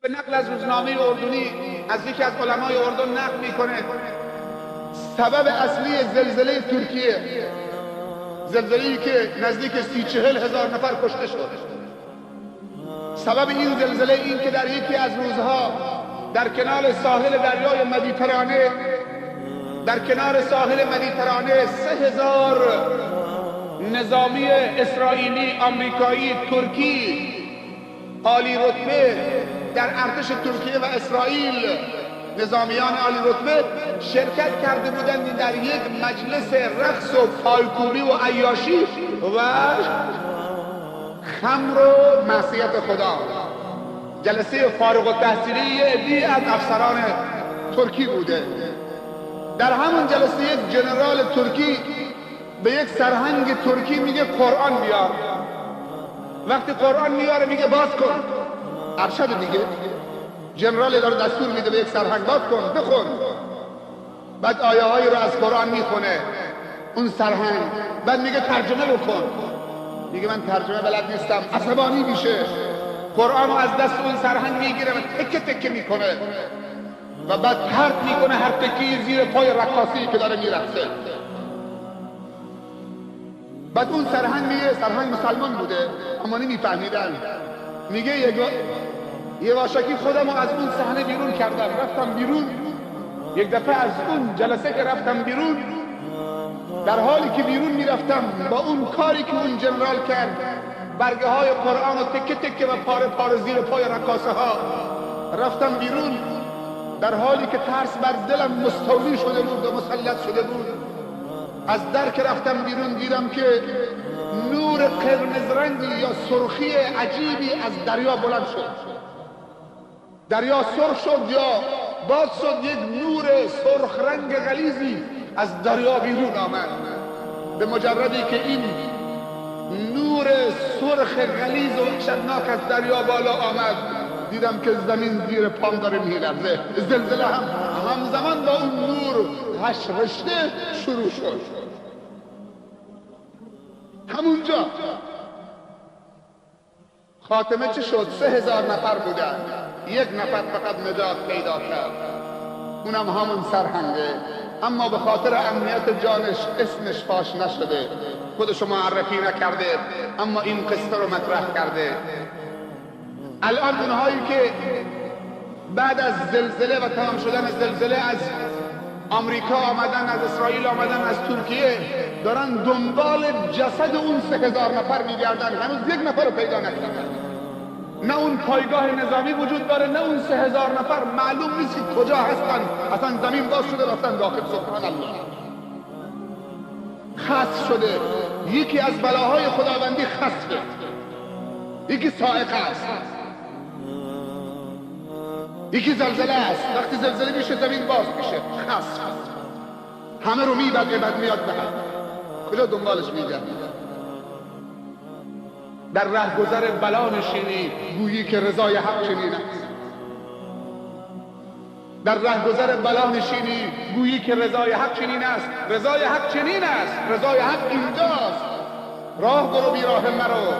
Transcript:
به نقل از روزنامه اردنی از یکی از علمای اردن نقل میکنه سبب اصلی زلزله ترکیه، زلزله‌ای که نزدیک 30-40 هزار نفر کشته شد، سبب این زلزله این که در یکی از روزها در کنار ساحل دریای مدیترانه، در کنار ساحل مدیترانه 3000 نظامی اسرائیلی، آمریکایی، ترکی عالی رتبه در ارتش ترکیه و اسرائیل، نظامیان عالی رتبه شرکت کرده بودند در یک مجلس رقص و پایکوبی و عیاشی و خمر و معصیت خدا. جلسه فارغ التحصیلی یه عده‌ای از افسران ترکی بوده. در همون جلسه یک جنرال ترکی به یک سرهنگ ترکی میگه قرآن بیار. وقتی قرآن میاره میگه باز کن. ارشد دیگه، جنرال داره دستور میده به یک سرهنگ باز کن بخون. بعد آیه هایی رو از قرآن میخونه اون سرهنگ، بعد میگه ترجمه بکن. میگه من ترجمه بلد نیستم. عصبانی میشه، قرآن رو از دست اون سرهنگ میگیره و تکه تکه میکنه و بعد پرت میکنه هر تکه زیر پای رقاصی که داره میرقصه. بعد اون سرهنگ میگه، سرهنگ مسلمان بوده اما نمیفهمیدن، میگه یه واشکی خودم رو از اون صحنه بیرون کردم، رفتم بیرون. یک دفعه از اون جلسه که رفتم بیرون، در حالی که بیرون میرفتم با اون کاری که اون جنرال کرد، برگه های قرآن رو تکه تکه و پاره پاره زیر پای رقاصه ها، رفتم بیرون در حالی که ترس بر دلم مستولی شده بود و مسلط شده بود. از در که رفتم بیرون دیدم که نور قرمز رنگی یا سرخی عجیبی از دریا بلند شد. دریا سرخ شد یا باز شد، یک نور سرخ رنگ غلیظی از دریا بیرون آمد. به مجردی که این نور سرخ غلیظ و وحشتناک از دریا بالا آمد، دیدم که زمین زیر پام داره میلرزه. زلزله هم همزمان با اون نور 8 رشته شروع شد. همونجا خاتمه چه شد؟ 3000 نفر بودن، یک نفر فقط نجات پیدا کرد، اونم همون سرهنگه. اما به خاطر امنیت جانش اسمش فاش نشده، خودشو معرفی نکرده، اما این قصه رو مطرح کرده. الان اونهایی که بعد از زلزله و تمام شدن زلزله از آمریکا آمدن، از اسرائیل آمدن، از ترکیه، دارن دنبال جسد اون 3000 نفر میگردن، هنوز یک نفر رو پیدا نکردن. نه اون پایگاه نظامی وجود داره، نه اون 3000 نفر، معلوم نیست که کجا هستن. اصلا زمین باز شده رفتن داخل. سبحان الله، خسف شده. یکی از بلاهای خداوندی خسفه، یکی صاعقه است، یکی زلزله است. وقتی زلزله میشه زمین باز میشه، خسف همه رو میبره، بعد میاد به هم. کجا دنبالش میگردی؟ در رهگذر بلا نشینی گویی که رضای حق چنین است. در رهگذر بلا نشینی گویی که رضای حق چنین است. رضای حق چنین است، رضای حق اینجاست. راه برو بی راه مرو.